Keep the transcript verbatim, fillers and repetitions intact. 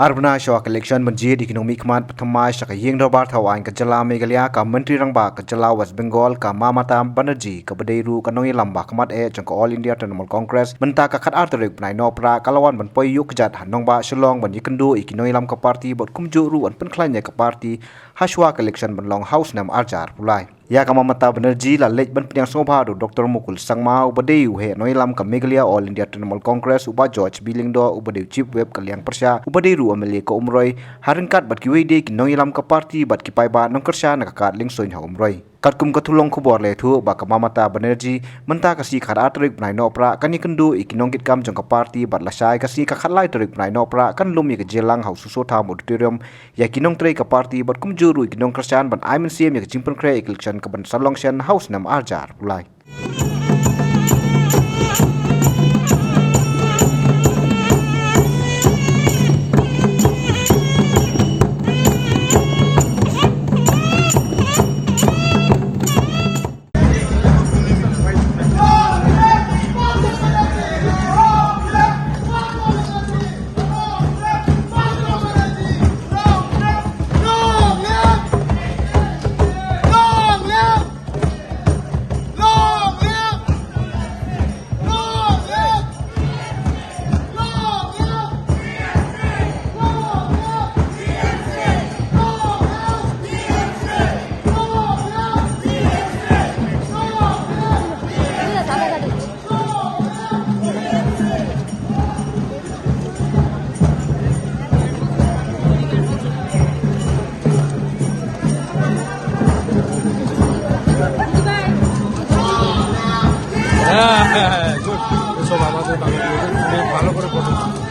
Ar bnai shwa ka election ban jied ïa ki nongmihkhmat, ba thymmai sha ka ïing dorbar thaw aiñ ka jylla Meghalaya, ka Myntri Rangbah ka jylla West Bengal, ka Mamata Banerjee, kaba dei ruh ka nongïalam ba khmat eh jong ka All India Trinamool Congress, mynta ka khatar tarik bnai Nohprah, ka la wan ban poi ïuh kjat ha nongbah Shillong ban ïakynduh ïa ki nongïalam ka party bad kumjuh ruh ban pynkhlaiñ ïa ka party ha shwa ka election ban long ha u snem arhajar arphew lai. Ïa ka Mamata Banerjee la leit ban pdiang sngewbha da u Doctor Mukul Sangma, uba dei u heh nongïalam ka Meghalaya All India Trinamool Congress, u Bah George B Lyngdoh, uba dei u Chief Whip ka liang pyrshah, uba dei ruh u M L A ka Umroi, ha ryngkat bad kiwei de ki nongïalam ka party bad ki paidbah nongkyrshan na ka kad Lyngsuin ha Umroi. Katkum ka thulong khubor la ïathuh ba ka Mamata Banerjee mynta ka sngi khatar tarik bnai Nohprah kan ïakynduh ïa ki nongkitkam jong ka party bad lashai ka sngi khatlai tarik bnai Nohprah kan lum ïa ka jingïalang ha u Soso Tham Auditorium ïa ki nongtrei ka party bad kumjuh ruh ïa ki nongkyrshan ban ai mynsiem ïa ka jingpynkhreh ïa ka election kaban sa long shen ha u snem arhajar arphew lai. হ্যাঁ, হ্যাঁ, হ্যাঁ, good। এসব আমাদের বাংলাদেশে ভালো করে ফটো।